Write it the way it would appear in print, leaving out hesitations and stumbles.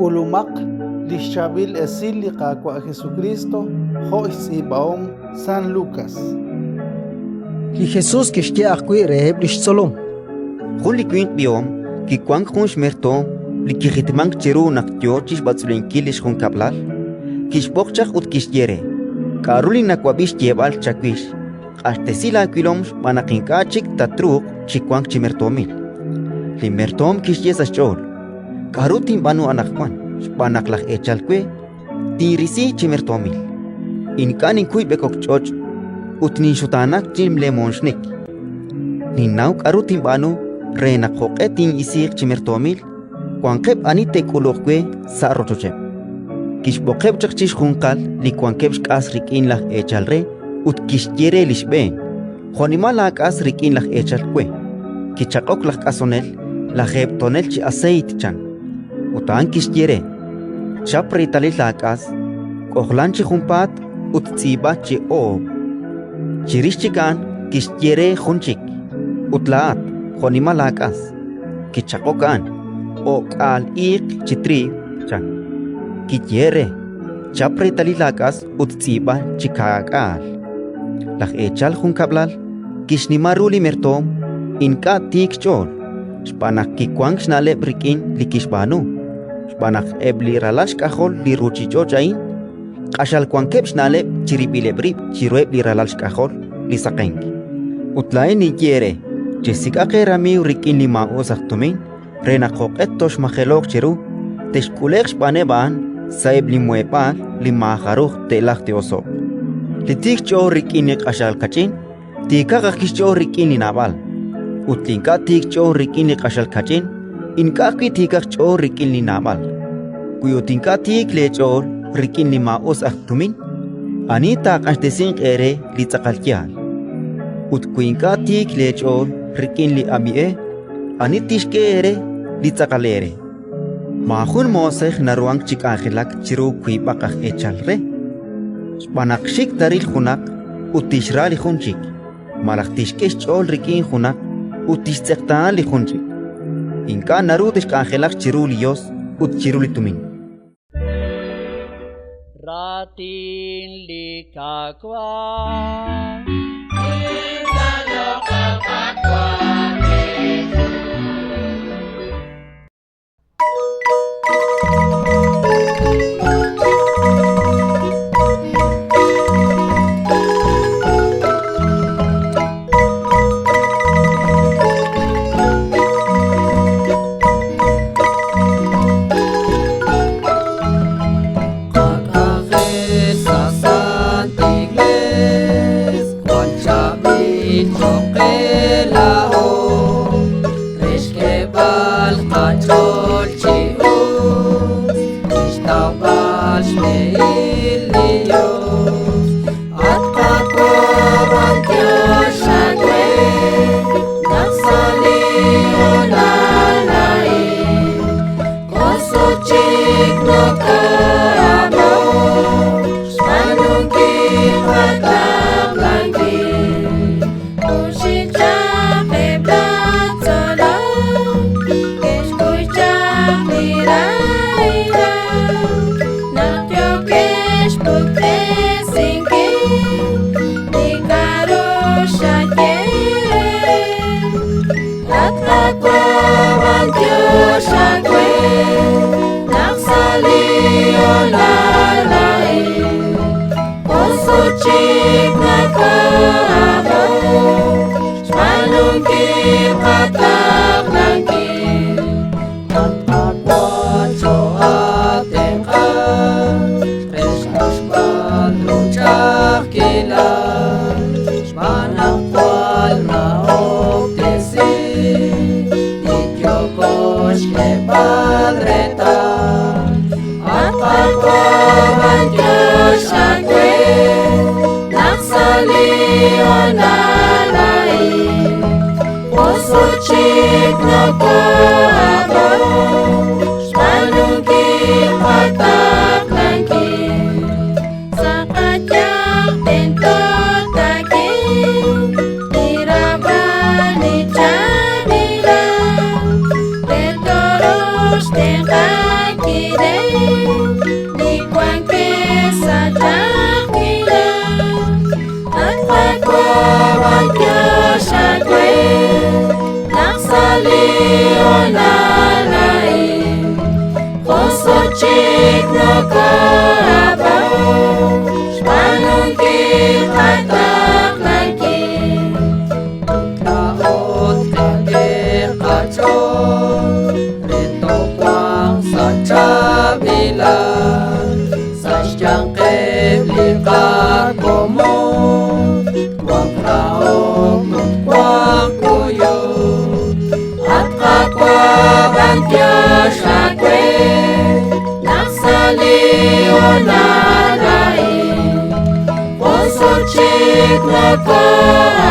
K'ulumaq li xChaab'il Esil li Qaawa' Jesukriist jo' xtz'iib'ahom San Lukas. Li Jesus kixye ajwi' reheb' li xtzolom: Jun li winq b'ihom kiwank jun xmertoom li kijitmank chiru naq yo chi xb'atz'ulenkil li xjunkab'lal. Kixb'oq chaq ut kixye re: «K'aru li nawab'i xyeeb'al chawix? Q'axtesi laawilom xb'aan naq ink'a' chik tatruuq chi wank chi mertoomil». Li mertoom kixye sa' xch'ool: «K'aru tinb'aanu anaqwan xb'aan naq laj eechal we tinrisi chi mertoomil? Ink'a' ninkuy b'ekok ch'och' ut ninxutaanak chi lemooxnik. Ninnaw k'aru tinb'aanu re naq jo'q'e tin'isiiq chi mertoomil, wanqeb' ani te'k'uluq we sa' rochocheb'». Kixb'oqeb' chaq chi xjunqal li wankeb' xk'as rik'in laj eechal re ut kixye re li xb'een: «Jo'nimal laak'as rik'in laj eechal we?» Kichaq'ok laj k'asonel: «Lajeeb' tonel chi aseeyt», chan. Ut a'an kixye re: «Chap reetalil laak'as, k'ojlan chi junpaat ut tz'iib'a chi oob'». Chirix chik a'an kixye re jun chik: «Ut laa'at, jo'nimal laak'as?» Kichaq'ok a'an: «O'k'aal iiq chi triiw», chan. Kiyehe'k re: «Chap reetalil laak'as ut tz'iib'a chi kaak'aal». Laj eechal junkab'lal kixnima ru li mertoom ink'a' tiik xch'ool, xb'aan naq kiwank xna'leb' rik'in li kixb'aanu, xb'aan naq eb' li ralal xk'ajol li ruuchich'och' a'in q'axal wankeb' xna'leb' chirib'ileb' rib' chiruheb' li ralal xk'ajol li saqenk. Ut laa'in ninye eere: chesik'aq eeramiiw rik'in li maa'us aj tumin re naq jo'q'e toxmajelo'q cheru, texk'ule'q xb'aaneb' a'an sa'eb' li muheb'aal li maajaruj te'lajq te'oso'q. Li tiik xch'ool rik'in li q'axal kach'in, tiikaq ajwi' xch'ool rik'in li naab'al; ut li ink'a' tiik xch'ool rik'in li q'axal kach'in, ink'a' ajwi' tiikaq xch'ool rik'in li naab'al. Wi ut ink'a' tiik leech'ool rik'in li maa'us aj tumin, ani taaq'axtesinq eere li tz'aqal yaal? Ut wi ink'a' tiik leech'ool rik'in li ab'i e, ani tixk'e eere li tz'aqal eere? Maajun moosej naruhank chi k'anjelak chiru wiib'aq aj eechal re, xb'aan naq xik' taaril junaq ut tixra li jun chik, malaj tixk'e xch'ool rik'in junaq ut tixtz'eqtaana li jun chik. Ink'a' naru texk'anjelaq chiru li Yos ut chiru li tumin. Raatin li Qaawa'. Qak'anjel sa' Sant Iglees jwal chaab'il choq' qe laa'o, re xk'eeb'al qach'ool chi us, re xtawb'al xb'ehil li Dios. At Qaawa', b'antiox aawe naq sa' li hoonal a'in k'osok chik noko'ab'o xb'aanunkil qataqlankil. Junxil chaq eb' laj tzolom ke'xkuy chaq li rahilal naq yookeb' xpuktesinkil li k'aru xaye reheb'. At Qaawa', b'antiox aawe naq sa' li hoonal a'in k'osok chik noko'ab'o xb'aanunkil qataqlankil. At Qaawa', choo'aatenq'a re xq'axb'al ru ch'a'ajkilal, xb'aan naq jwal nahob'tesink li yooko xk'eeb'al reetal. At Qaawa', b'antiox aawe naq sa' li hoonal a'in k'osok chik noko'ab'o xb'aanunkil qataqlankil. Sa' qayanq tento taak'e li ramb'al li chaab'ilal, re tooruuq xtenq'ankileb' noko'ab'an xb'aanunkil qataqlankil. Laa'o tqak'e qach'ool re toowanq sa' chaab'ilal, sa' xyanqeb' li qakomon wanq rahok ut wanq kuyuk. At Qaawa' b'antiox aawe naq sa' li hoonal a'in jun sut chik noko'ab'an.